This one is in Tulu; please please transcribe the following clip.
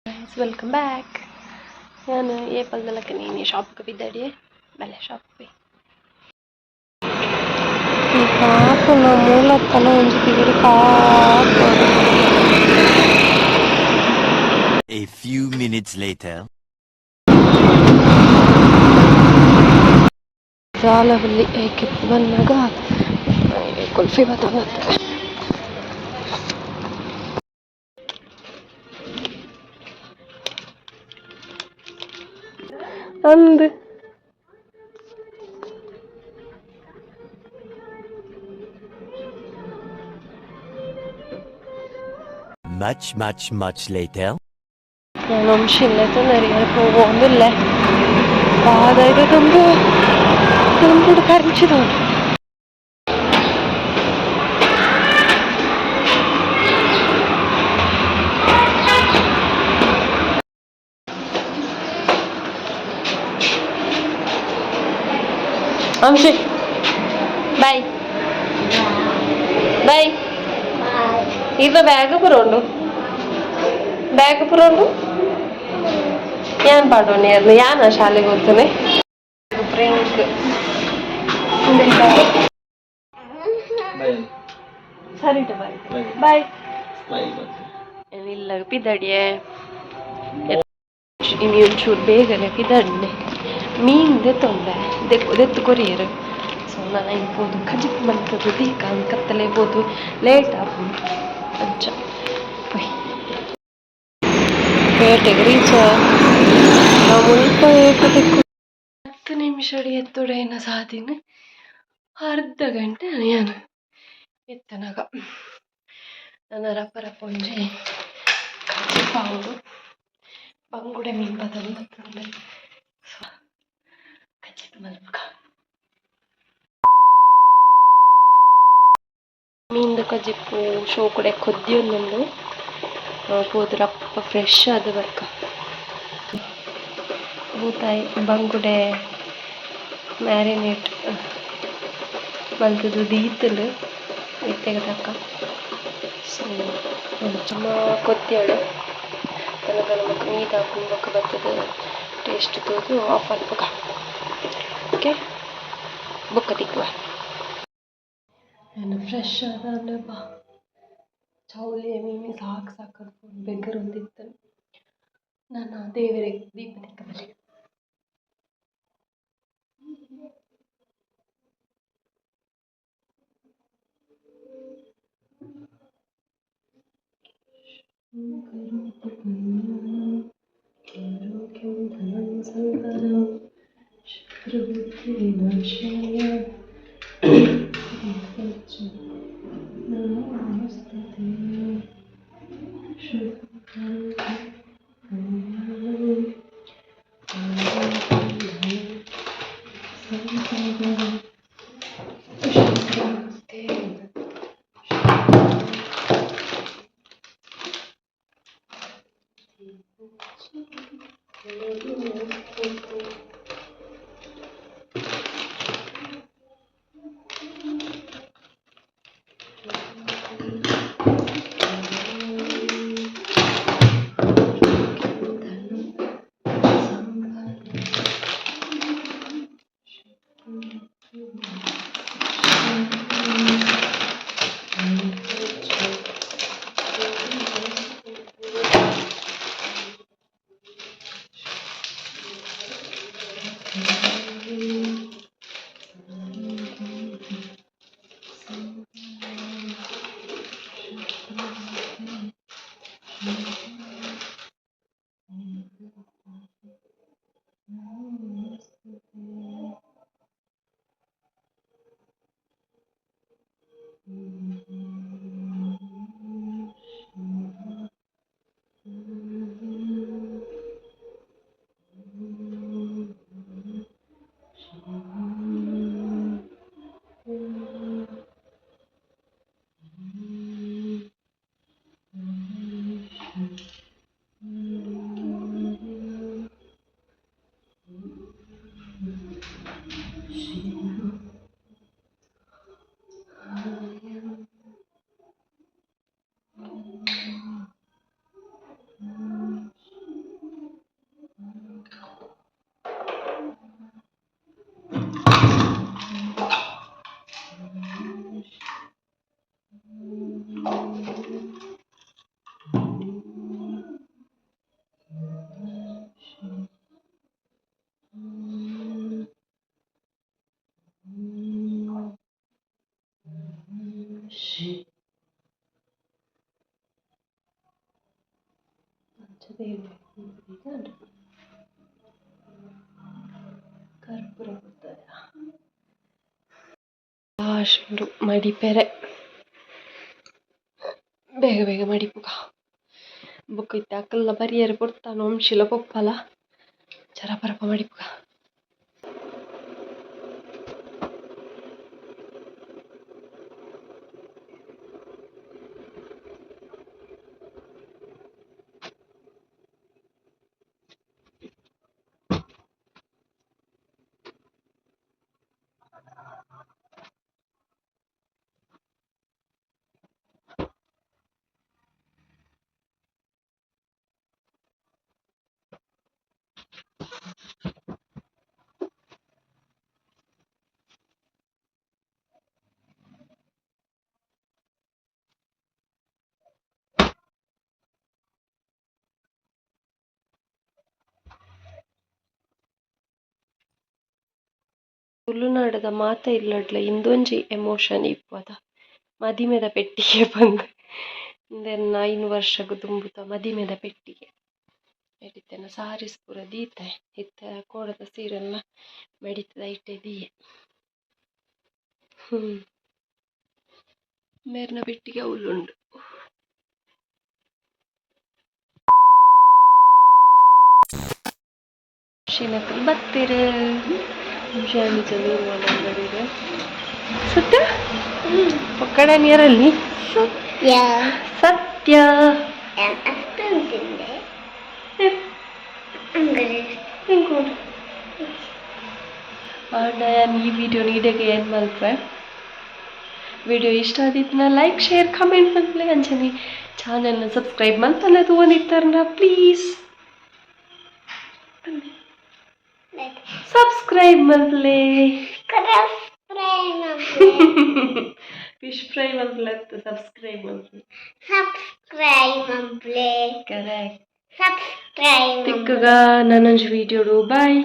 Guys, welcome back. ಯಾನ್ ಏಪಲ್ದ ನೀನಿ ಶಾಪ್ಗೆ ಬಿದ್ದಡಿ ಬಲೆ ಶಾಪ್ ಪೋಯಿ. ಪಾಪುನ ಮೂಲತ್ತನ ಒಂಜಿ Tigadi ಕಾಪುಡು. A few minutes later. ಜಾಲದಲ್ಲಿ ಏಕೆ ಬಂದಾಗ ಕುಲ್ಫಿ ಬರ್ತದೆ. ಅಂದ್ Much, much, much later. ನಾನು ತೊಂದರೆ ಪೋವೊಂದುಲ್ಲೆ ಪಾದೈದ ತುಂಬು ತುಂಬುಡು ಕರ್ಂಚಿದವು. ಅಂಶಿ, ಬಾಯ್ ಬಾಯ್. ಇದು ಬ್ಯಾಗ್ ಪೂರ ಉಂಡು, ಬ್ಯಾಗ್ ಪೂರ ಉಂಡು. ಯಾನ್ ಪಾಡೋನೆ ಯಾನ ಶಾಲೆಗೆ ಹೋಗ್ತಾನೆ. ಪ್ರಿಂಕ್. ಸರಿ, ಬಾಯ್ ಬಾಯ್. ಇಲ್ಲ ಪಿದಡಿಯೆ ಇನಿ ಒಂಚೂರು ಬೇಗನೆ ಪಿದಡ್ನೆ. ಮೀನ್ ದೆತ್ತೊಂಡೆ, ದೆತ್ತು ಕೊರಿಯರು. ಸೊ ನಾನು ಪೋದು ಕಜಿಪು ಮಲ್ತದು ದೀಕ ಕತ್ತಲೆ ಪೋದು ಲೇಟ್ ಆಪುಂಡು. ಅಂಚ ಪೋಯ್ ಪೇಟೆಗೆ ರೀಚ್. ಮುಲ್ಪ ಏಪ ತಿಕ್ಕು? 10 ನಿಮಿಷಡ್ ಎತ್ತೊಡೈನ ಸಾದಿನ ಅರ್ಧ ಗಂಟೆ ಯಾನ್ ಎತ್ತನಗ. ನನ್ನ ರಪ್ಪ ರಪ್ಪ ಒಂಜಿ ಕಜಿಪು ಆವೊಡು. ಬಂಗುಡೆ ಮೀನ್ ಬತ್ತೊಂದು ಬತ್ತೊಂದು ಕಜಿಪು ಮಲ್ಪುಗ. ಮೀನ್ದ ಕಜಿಪು ಶೋಕುಡೆ ಕೊದ್ದಿಯೊಂದುಂಡು. ಪೋದು ರಪ್ಪ ಫ್ರೆಶ್ ಆದ್ ಬರ್ಕ. ಬೂತಾಯಿ ಬಂಗುಡೆ ಮ್ಯಾರಿನೇಟ್ ಮಲ್ತುದು ದೀತುಂಡು ಇತ್ತೆಗ್ ತಕ್ಕ. ಸೊ ಒಂಚಮ ಕೊದ್ಯೊಡು ಅಪಗ ನಮಕ್ ಮೀದ್ ಆಪುಂಡು. ಬೊಕ ಬತ್ತುದು ಟೇಸ್ಟ್ ತೂದು ಆಫ್ ಮನ್ಪುಗ. ಓಕೆ, ಬೊಕ್ಕ ತಿಕ್ಕುವ. ಯಾನ್ ಫ್ರೆಶ್ ಆದ್ ಬಾ ಚೌಲಿ ಮೀನಿ ಸಾಕು ಸಾಕು ಬೆಗರೊಂದಿತ್ತುಂಡು. ನನ ದೇವೆರೆಗ್ ದೀಪ ದೆಕ್ಕಬಲೆ. करोतु कल्याणम्, आरोग्यं धनं सम्पदां, शत्रुबुद्धिविनाशाय नमोऽस्तु. शुभं कल्याणम्, आरोग्यं धनं सम्पदां, ಶತ್ರುಬುದ್ಧಿವಿನಾಶಾಯ. ಅಕ್ಷತೆ. ಕರ್ಪೂರ ಬರ್ತದೆ ಉಂಡು ಮಡಿಪೆರೆ. ಬೇಗ ಬೇಗ ಮಡಿಪುಗ. ಬೊಕ್ಕ ಇತ್ತೆ ಅಕಲ್ನ ಬರಿಯರೆ ಪೊರ್ತಾನ ವಂಶಿಲ ಪೊಪ್ಪಲ ಚರಪರಪ ಮಡಿಪುಗ. ತುಳುನಾಡದ ಮಾತ ಇಲ್ಲಡ್ಲ ಇಂದೊಂಜಿ ಎಮೋಷನ್ ಇಪ್ಪದ ಮದಿಮೆದ ಪೆಟ್ಟಿಗೆ ಪಂದ್. ಇಂದೆನ್ 5 ವರ್ಷಗ್ ದುಂಬುದ ಮದಿಮೆದ ಪೆಟ್ಟಿಗೆ. ಇತ್ತೆನ ಸಾರೀಸ್ ಪೂರ ದೀತೆ. ಇತ್ತೆ ಕೋಡದ ಸೀರೆಲ್ಲ ಮಡಿತದ ಐಟೆ ದೀಯೆ. ಮೇರ್ನ ಪೆಟ್ಟಿಗೆ ಅವ್ಲುಂಡು. ಶಿನಕುಲು ಬತ್ತೆರ್. ಸತ್ಯ ಪೊಕ್ಕಡ ನೀರಲ್ಲಿ. ಸತ್ಯ. ಸತ್ಯ. ಅಷ್ಟೊಂದು ತಿಂದೆ ಅಂಗಡಿ. ಆಂಡ ಯಾನ್ ಈ ವಿಡಿಯೋನ ಇಡೆಗ್ ಏನ್ ಮಲ್ಪೆ. ವಿಡಿಯೋ ಇಷ್ಟ ಆದಿತ್ತಿನ ಲೈಕ್, ಶೇರ್, ಕಮೆಂಟ್ ಮಲ್ಪುಲೆ. ಅಂಚನೆ ಚಾನೆಲ್ನ ಸಬ್ಸ್ಕ್ರೈಬ್ ಮಲ್ಪಲ್ಲ ತೂವೊಂದಿತ್ತರ್ನ ಪ್ಲೀಸ್ ಸಬ್ಸ್ಕ್ರೈಬ್ ಮಲ್ಪುಲೆ. ಫಿಶ್ ಫ್ರೈ ಮಲ್ಪುಲೆ, ಸಬ್ಸ್ಕ್ರೈಬ್ ಮಲ್ಪುಲೆ. ಸಬ್ಸ್ಕ್ರೈಬ್ ಮಲ್ಪುಲೆ. ಕರೆಕ್ಟ್. ಸಬ್ಸ್ಕ್ರೈಬ್. ತಿಕ್ಕುಗ ನಾನೊಂಜಿ ವಿಡಿಯೋಡು. ಬಾಯ್.